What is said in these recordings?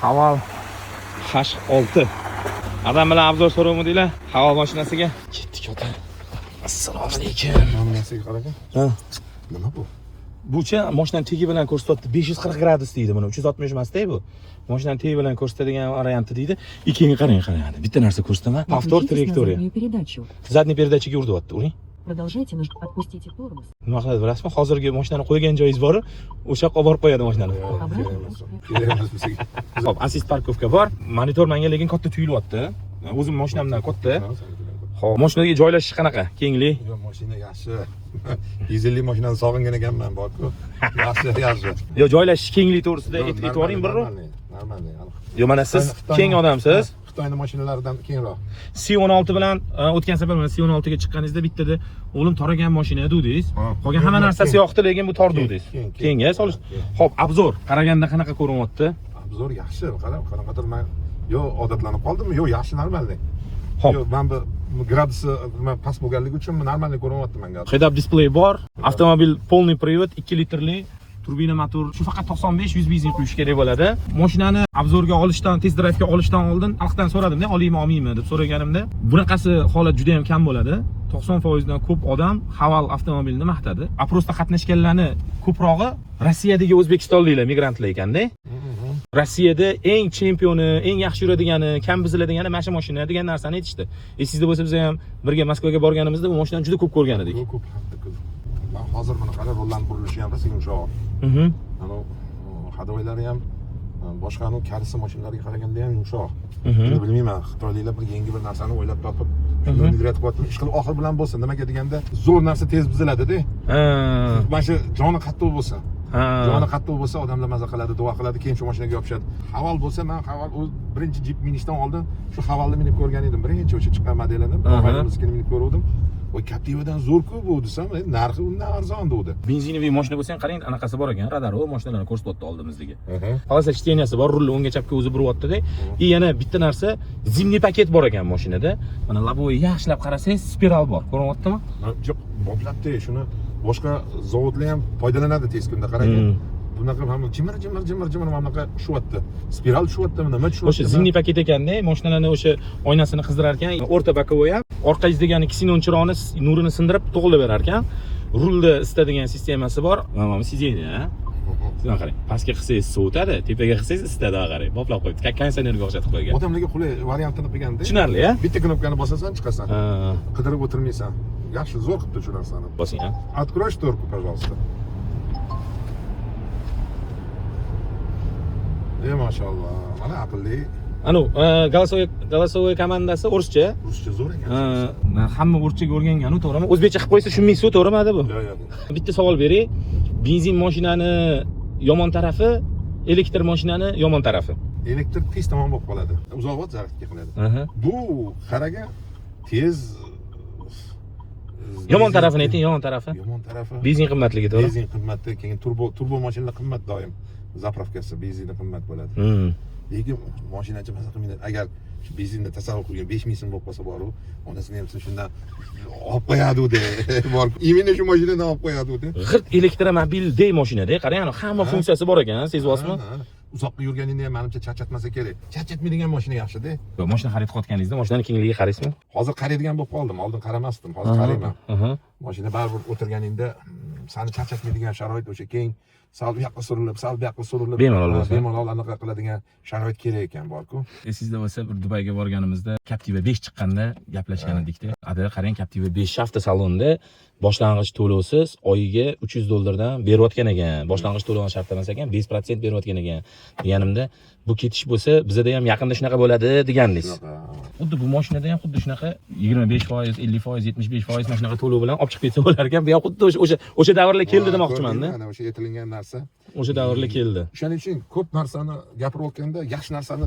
Haval H6. Adam bilan обзор so'rovmidinglar Haval mashinasiga. Ketdik, ota. Assalomu alaykum. Mana narsaga qarang. Ha. Nima bu? Bucha mashinani tegi bilan ko'rsatyapti, 540 gradus deydi buni, 360 emasda bu. Mashinani tegi bilan ko'rsatadigan varianti deydi. И keyin qarang, qarang, bitta narsa ko'rsataman. Повтор Переключитесь на траектория. Заднюю передачу. Задний передача ga urdyapti, uring. Продолжайте наж... Отпустите тормоз. Nima qiladi bilasizmi? Hozirgi mashinani qo'ygan joyingiz bor, o'sha yoqqa olib borib qo'yadi mashinani. Yo'q, kerak emas. Kerak emas bizga. Hop, assist парковка bor. Monitor menga lekin katta tuyulyapti. O'zim mashinamdan katta. Hop, mashinaga joylashish qanaqa? Kenglik. Yo'q, mashina yaxshi. Dizelli mashinani sog'ingan ekanman borku. Yaxshi, yaxshi. Yo, joylashish kenglik to'g'risida aytib yuboring bir. Нормальный. Yo, mana siz keng odamsiz. Xitoyning mashinalaridan kengroq. C16 bilan o'tgan safar mana C16 ga chiqqaningizda bittada o'g'lim toragan mashina dedingiz. Ha. Qolgan hamma Yo'q, narsasi keng. yoqdi, lekin bu tor dedingiz. Keng, keng. Keng, solish. Keng. Xo'p, обзор qaraganda qanaqa ko'rinyapti? Обзор yaxshi. Qarang, qanaqadir men yo odatlanib qoldimmi? Yo'q, yaxshi, нормальный. Xo'p. Yo'q, men bu gradusi nima past bo'lganligi uchun нормальный ko'rinyapti menga. Head-up display bor. Avtomobil полный привод, 2 litrli turbina motor. Shu faqat 95 100 benzin quyish kerak bo'ladi. Mashinani обзор ga olishdan, test drive ga olishdan oldin xalqdan so'radimda, olaymi, olmaymi deb so'raganimda, bunaqasi holat juda ham kam bo'ladi. 90% dan ko'p odam Haval avtomobilini maqtadi. Опрос da qatnashganlarni ko'prog'i Rossiyadagi o'zbekistonliklar, migrantlar ekanda. Rossiyada eng chempioni, eng yaxshi yuradigani, kam buziladigani mana shu mashina degan narsani aytishdi. Esingizda bo'lsa, biz ham birga Moskvaga borganimizda bu mashinani juda ko'p ko'rgan edik. Ko'p, ko'p, ko'p. Man hozir buni qara, rollarni burilishi ham rosa yumshoq. Anavi ходовой lari ham boshqa anavi karisi mashinalarga qaraganda ham yumshoq. Endi bilmayman, xitoyliklar bir yangi bir narsani o'ylab topib, shuni внедрять qilyapti. Ish qilib oxir bilan bo'lsin. Nimaga deganda, zo'r narsa tez buziladida. Mana shu joni qattiq bo'lsa. Joni qattiq bo'lsa, odamlar maza qiladi, duo qiladi, keyin shu mashinaga yopishadi. Haval bo'lsa, man Haval o'z birinchi Jeep minishdan oldin shu Havalni minib ko'rgan edim. Birinchi o'sha chiqqan modelini, og'aynimiznikini minib ko'ruvdim. Voy, Captiva'dan zo'r-ku bu desam, narxi undan arzon degdi. Бензиновый mashina bo'lsa ham, qarang, anaqasi bor ekan, radari, u mashinalarni ko'rsatyapti oldimizdagi. Полоса чтения si bor, rulni o'ngga chapga o'zi buryapti-da. И yana bitta narsa, зимний пакет bor ekan mashinada. Mana лобовой yaxshilab qarasangiz, spiral bor. Ko'rinyaptimi? Yo'q, boplabdi shuni, boshqa zavodlar ham foydalanadi tez kunda, qarang. Bunaqa ham jimir jimir jimir jimir mana bunaqa tushyapti. Spiral tushyaptimi, nima tushyapti? O'sha зимний пакет ekanda, mashinalarni o'sha oynasini qizdirar ekan, o'rta боковой ham orqangizdagi ksenon chiroqni nurini sindirib to'g'irlab berar ekan. Rulda isitadigan sistemasi bor. Mana bu сиденье, ha? Sizdan qarang, pastga qilsangiz sovutadi, tepaga qilsangiz isitadi, qarang. Boplab qo'yibdi. Konditsionerga o'xshatib qo'ygan. Odamlarga qulay variantini qilganda. Tushunarli, a? Bitta knopkani bosasan, chiqasan. Ha, Qidirib o'tirmaysan. Yaxshi, zo'r qilibdi shu narsani. Bosing, ha. Открой шторку, пожалуйста. E, mashalloh. Mana aqlli. Anu, голосовой komandasi o'rischa. Ruscha zo'r ekan. Ha, hamma o'rischaga o'rgangan, to'g'rimi? O'zbekcha qilib qo'ysa tushunmaysiz, to'g'rimi bu? Yo'q, yo'q. Bitta savol beray. Benzin mashinani yomon tarafi, elektr mashinani yomon tarafi. Elektr tez tamom bo'lib qoladi. Uzoq vaqt zaryadga qiladi. Bu qaraga tez. Yomon tarafini ayting, yomon tarafi. Yomon tarafi. Benzin qimmatligi, to'g'ri? Benzin qimmatda, keyin turbo mashinalar qimmat doim. Заправка si, benzini qimmat bo'ladi. Lekin mashinachi maza qilmaydi. Agar shu benzinni tasavvur qilgan 5000 so'm bo'lib qolsa boru, onasini ham shundan olib qo'yadi de. Bor. Именно shu mashinadan olib qo'yadi de. G'irt elektromobil mashinada, qarang, ana hamma funksiyasi bor ekan, sezyapsizmi? Ha, ha. Uzoqqa yurganingda ham manimcha charchatmasa kerak. Charchatmaydigan mashina yaxshi-da. Yo'q, mashina xarid qilayotganingizda mashinani kengligiga qaraysizmi? Hozir qaraydigan bo'lib qoldim. Oldin qaramasdim, hozir qarayman. Mashina baribir o'tirganingda sani charchatmaydigan sharoit, o'sha keng, sal u yoqqa surilib, sal bu yoqqa surilib, Bemalol bo'lsa. Bemalol anaqa qiladigan sharoit kerak ekan borku. Esingizda bo'lsa, bir Dubayga borganimizda Captiva 5 chiqqanda gaplashgan edikda. Ada qarang, Captiva 5 avtosalonda boshlang'ich to'lovsiz oyiga 300 dollardan berayotgan ekan. Boshlang'ich to'lov shart emas ekan, 5% berayotgan ekan deganimda, bu ketish bo'lsa, bizada ham yaqinda shunaqa bo'ladi degandingiz. Shunaqa. Xuddi bu mashinada ham xuddi shunaqa 25%, 50%, 75% mana shunaqa to'lov bilan olib chiqib ketsa bo'lar ekan. Bu ham xuddi o'sha davrlar keldi demoqchiman-da. Ana o'sha aytilgan narsa. O'sha davrlar keldi. O'shaning uchun ko'p narsani gapirayotganda yaxshi narsani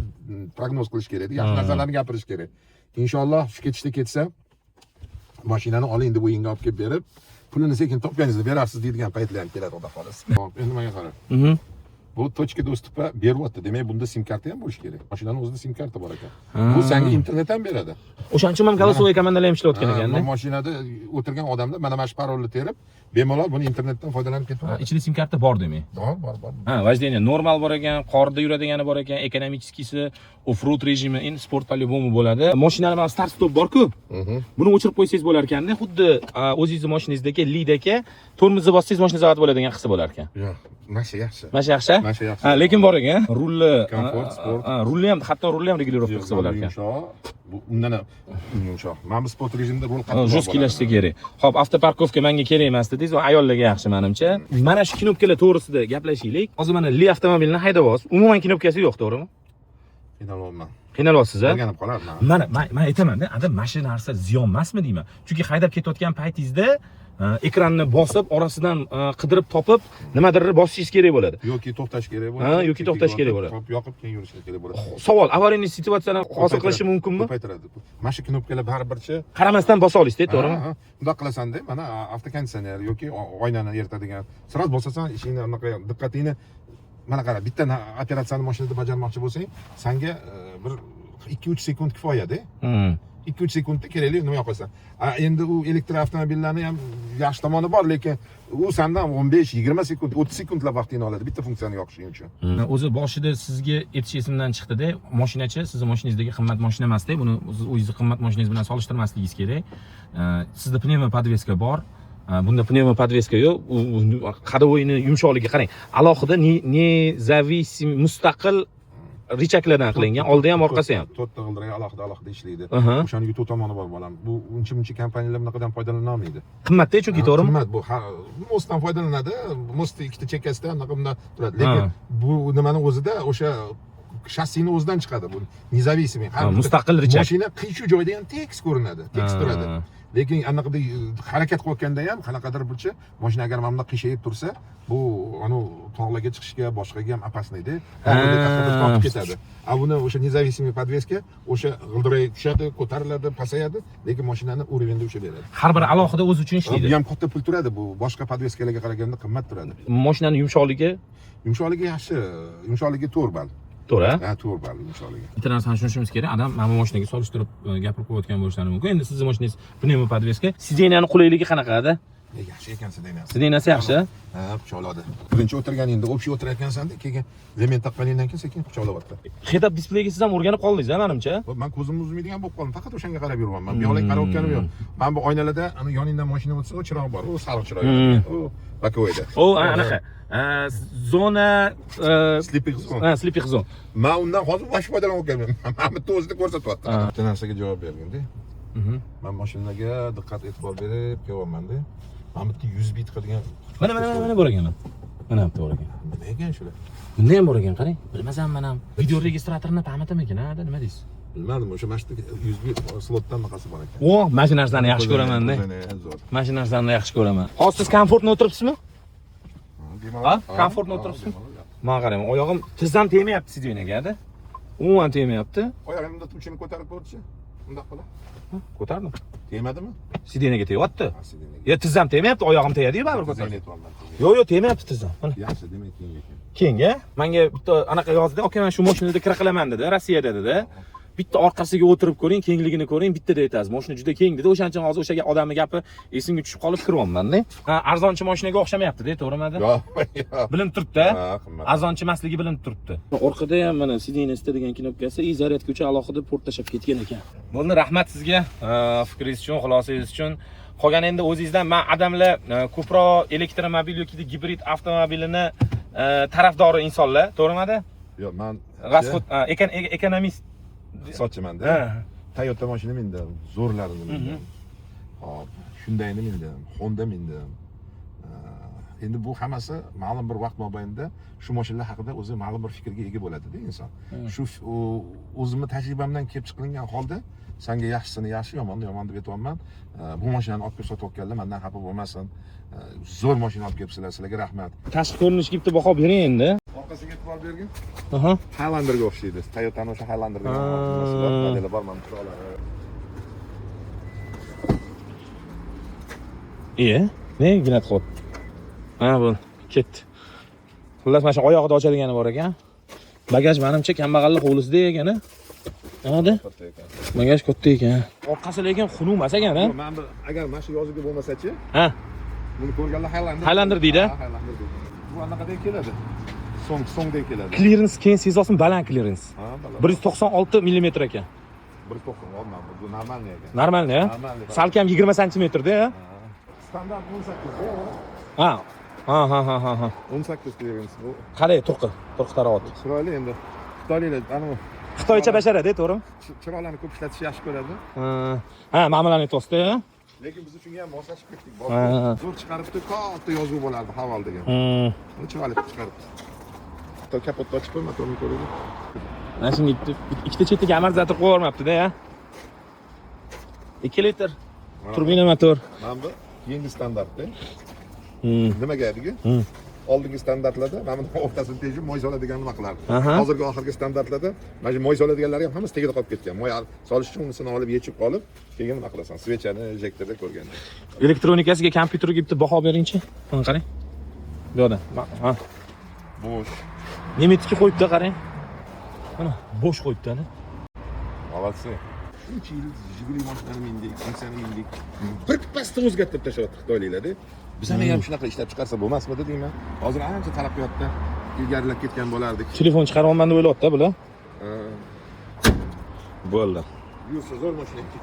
prognoz qilish kerak, yaxshi narsalarni gapirish kerak. Inshaalloh shu ketishda ketsa, mashinani oling deb o'yinga olib kelib berib, pulini sekin topganingizda berasiz deydigan paytlar ham keladi, xudo xohlasa. Hop, endi menga qara. Bu точка доступа beryapti. Demak, bunda sim karta ham bo'lishi kerak. Mashinani o'zida sim karta bor ekan. Bu senga internet ham beradi. O'shaning uchun ham голосовой komandalar ham ishlayotgan ekanda. Mashinada o'tirgan odamlar mana shu parolni terib, bemalol buni internetdan foydalanib ketaveradi. Ichida sim karta bor demak. Bor, bor, bor. Ha, вождение normal bor ekan, qorda yuradigani bor ekan, экономический si, off-road rejimi, endi sport по-любому bo'ladi. Mashinani mana start stop bor-ku. Buni o'chirib qo'ysangiz bo'lar ekanda, xuddi o'zingizni mashinangizdagi Lidaka tormozni bossangiz mashina zavod bo'ladigan qilsa bo'lar ekan. Yo'q, mana shu yaxshi. Mana shu yaxshi? Mana shu yaxshi. Ha, lekin bor ekan. Rulni Komfort, sport. Ha, rulni ham, hatto rulni ham регулировка qilsa bo'lar ekan. Yumshoq. Bu undan ham yumshoq. Mana bu sport rejimida rul qattiq. Жесткий lashsa kerak. Xo'p, автопарковка menga kerak emas dedingiz, u ayollarga yaxshi menimcha. Mana shu knopkalar to'g'risida gaplashaylik. Hozir mana Li avtomobilini haydayapsiz. Umuman knopkasi yo'q, to'g'rimi? Qiynalyapman. Qiynalyapsiz, a? O'rganib qolarman. Mana man aytaman-da, adam mana shu narsa ziyon emasmi deyman. Chunki haydab ketayotgan paytingizda ekranni bosib, orasidan qidirib topib, nimadir bosishingiz kerak bo'ladi. Yoki to'xtash kerak bo'ladi. Ha, yoki to'xtash kerak bo'ladi. Hop, yoqib keyin yurishga kerak bo'ladi. Savol, аварийный situatsiyani hosil qilishi mumkinmi? Ko'paytiradi. Mana shu knopkalar baribirchi Qaramasdan bosa olasiz, to'g'rimi? Ha, bundoq qilasanda, mana avtokonditsioner yoki oynani eritadigan. Сразу bosasan, ishingni anaqa diqqatingni, mana qara, bitta operatsiyani mashinada bajarmoqchi bo'lsang, sanga bir 2-3 sekund kifoyada. 2-3 sekundda kerakli nima yoqasan. A, endi u elektr avtomobillarni ham yaxshi tomoni bor, lekin u sandan 15-20 sekund, 30 sekundlab vaqtingni oladi bitta funksiyani yoqishing uchun. O'zi boshida sizga aytish esimdan chiqdi-da, mashinachi sizni mashinangizdagi qimmat mashina emasda, buni siz o'zingizni qimmat mashinangiz bilan solishtirmasligingiz kerak. Sizda пневмо подвеска bor. Bunda пневмо подвеска yo'q. U ходовой ni yumshoqligiga qarang. Alohida независим mustaqil рычаг lardan qilingan, oldi ham, orqasi ham. To'rtta g'ildirak alohida alohida ishlaydi. O'shani yutuq tomoni bor, bolam. Bu uncha muncha kompaniyalar bunaqadan foydalana olmaydi. Qimmatda chunki, to'g'rimi? Qimmat bu. Ha, mostdan foydalanadi. Most ikkita chekkasida anaqa bundan turadi. Lekin bu nimani o'zida, o'sha shassini o'zidan chiqadi bu. Независимый. Ha, mustaqil рычаг. Mashina qiyshuv joyda ham tekis ko'rinadi, tekis turadi. Lekin anaqada harakat qilayotganda ham qanaqadir burchi mashina agar mana bundoq qiyshayib tursa, bu anavi tog'larga chiqishga, boshqaga ham опасный da. Tortib ketadi. A buni o'sha независимый подвеска, o'sha g'ildirak tushadi, ko'tariladi, pasayadi, lekin mashinani уровень da ushlab beradi. Har biri alohida o'zi uchun Bu ishlaydi. ham katta pul turadi, bu boshqa подвеска larga qaraganda qimmat turadi. Mashinani yumshoqligi Yumshoqligi yaxshi, yumshoqligi 4 ball. To'g'ri, a? Ha, 4 ball yumshoqligi. Bitta narsani tushunishimiz kerak. Adam mana bu mashinaga solishtirib gapirib qo'yayotgan bo'lishlari mumkin. Endi sizni mashinangiz пневмо подвеска. Сиденья ni qulayligi qanaqa edi? Yaxshi ekan сиденья si. Сиденья si yaxshi? Ha, quchoqladi. Birinchi o'tirganingda общий o'tirayotgansanda, keyin ремень taqqaningdan keyin sekin quchoqlayapti. Head-up displeyga siz ham o'rganib qoldingiz, a, menimcha? Man ko'zimni uzmaydigan bo'lib qoldim. Faqat o'shanga qarab yuribman. Bu yoqlarga qarayotganim yo'q. Mana bu oynalarda ana yoningdan mashina o'tsa, u chiroq bor. U sariq chiroq. U боковой da. O, anaqa. Zona Слепых zon. Ha, слепых zon. Man undan hozir вообще foydalanayotganman. Mana bitta o'zida ko'rsatyapti. Bitta narsaga javob bergin-da. Man mashinaga diqqat e'tibor berib kelyapman-da. Mana bitta 100 bit qiladigan. Mana, mana, mana, mana bor ekan. Mana bitta bor ekan. Nima ekan shular? Bunda ham bor ekan, qarang. Bilmasam man ham. Video registratorni память imikan, ha, nima deysiz? Bilmadim, o'sha mana shu 100 bit slotdan bunaqasi bor ekan. O, mana shu narsani yaxshi ko'raman-da. Ko'zini zo'r. Mana shu narsani yaxshi ko'raman. Hozir siz komfortni o'tiribsizmi? Bemalol. Ha? Komfortni o'tiribsizmi? Mana qarang, oyog'im tizzam tegmayapti сиденья ga-da. Umuman tegmayapti. Oyog'ingni uchini ko'tarib ko'rchi. Bundoq qilib. Ko'tardim. Tegmadimi? Сиденья ga tegyapti. Ha, сиденья ga. Ya tizzam tegmayapti, oyog'im tegadi-yu baribir Tizzangni ko'tardim. aytyapman. Yo'q, yo'q, tegmayapti tizzam. Mana. Yaxshi, demak keng ekan. Keyinga menga bitta anaqa yozdi, aka, man shu mashinada kira qilaman dedi, Rossiyada dedi. Bitta orqasiga o'tirib ko'ring, kengligini ko'ring, bittada aytasiz. Mashina juda keng dedi. O'shaning uchun hozir o'sha odamning gapi esimga tushib qolib kiryapman-da. Ha, arzonchi mashinaga o'xshamayapti-da, to'g'rimi? Yo'q, yo'q. Bilinib turibdi. Ha, qimmat. Arzonchi emasligi bilinib turibdi. Orqada ham mana сиденье degan knopkasi, и zaryadka uchun alohida port tashlab ketgan ekan. Bo'ldi, rahmat sizga, fikringiz uchun, xulosangiz uchun. Qolgan endi o'zingizdan. Men odamlar ko'proq elektromobil yoki gibrid avtomobilini tarafdori insonlar, to'g'rimidi? Yo'q, man Расход экономист. Iqtisodchimanda. Ha. Toyota mashina mindim, zo'rlarini mindim. Hop, Hyundai'ni mindim, Honda mindim. Endi bu hammasi ma'lum bir vaqt mobaynida shu mashinalar haqida o'zi ma'lum bir fikrga ega bo'ladida inson. Shu o'zimni tajribamdan kelib chiqilgan holda sanga yaxshisini yaxshi, yomonni yomon deb aytyapman. Bu mashinani olib kelib sotayotganlar mandan xafa bo'lmasin. Zo'r mashina olib kelibsizlar, sizlarga rahmat. Tashqi ko'rinishga bitta baho bering endi. Orqasiga e'tibor bergin. Aha. Highlanderga o'xshaydi. Toyota'ni o'sha Highlander degan nimasi bor, modeli bor, mana chiroqlari. Iye, ne ginat qilyapti? Ha, bo'ldi, ketdi. Xullas, mana shu oyog'ida ochadigani bor ekan. Bagaj, manimcha, kambag'allik hovlisida ekan, a? Nimada? Katta ekan. Bagaj katta ekan. Orqasi lekin xunuk emas ekan, a? Mana bu agar mana shu yozuvi bo'lmasachi, Ha. buni ko'rganlar Highlander. Highlander deydi, a? Ha, Highlander deydi. Bu anaqadek keladi. Song songdek keladi. Klirens keyin sezolsin, baland klirens. Ha, baland. 196 mm ekan. 190 olman, bu нормальный ekan. Нормальный, a? Нормальный. Salkam 20 santimetrda, a? Standart 18 bu. Ha. Ha. 18 klirens bu. Qalay turqi? Turqi tarovati. Chiroyli endi. Xitoyliklar anavi Xitoycha basharada, to'g'rimi? Chiroqlarni ko'p ishlatishni yaxshi ko'radi. Ha, mana bularni aytyapsiz-da. Lekin biz shunga ham moslashib ketdik. Ha. Zo'r chiqaribdi, katta yozuv bo'lardi Haval degan. Uni chiroyli qilib chiqaribdi. Hatto kapotni ochib qo'y, motorni ko'raylik. Mana shunga ikkita chetiga amortizator qo'yib yubormabdi-da, ya. 2 litr turbina motor. Mana bu yangi standartda. Nimaga degi? Oldingi standartlarda mana buni o'rtasini tejib moy soladigan nima qilardi. Hozirgi oxirgi standartlarda mana shu moy soladiganlari ham hammasi tagida qolib ketgan. Moy solish uchun unisini olib yechib qolib, keyin nima qilasan? Свеча ni injektorda ko'rganda. Elektronikasiga, kompyuterga bitta baho beringchi. Mana qarang. Bu yoqdan. Ha. Bo'sh. Nemitniki qo'yibdi, qarang. Mana bo'sh qo'yibdi, ana. Молодцы. Shuncha yil Jiguli mashinani mindik, Nexia mindik. Bir pasda o'zgartirib tashlayapti xitoyliklar-da. Bizani ham shunaqa ishlab chiqarsa bo'lmasmidi deyman. Hozir ancha taraqqiyotda ilgarilab ketgan bo'lardik. Telefon chiqaryapman deb o'ylayapti bular. Bo'ldi. Yursa zo'r mashina ekan.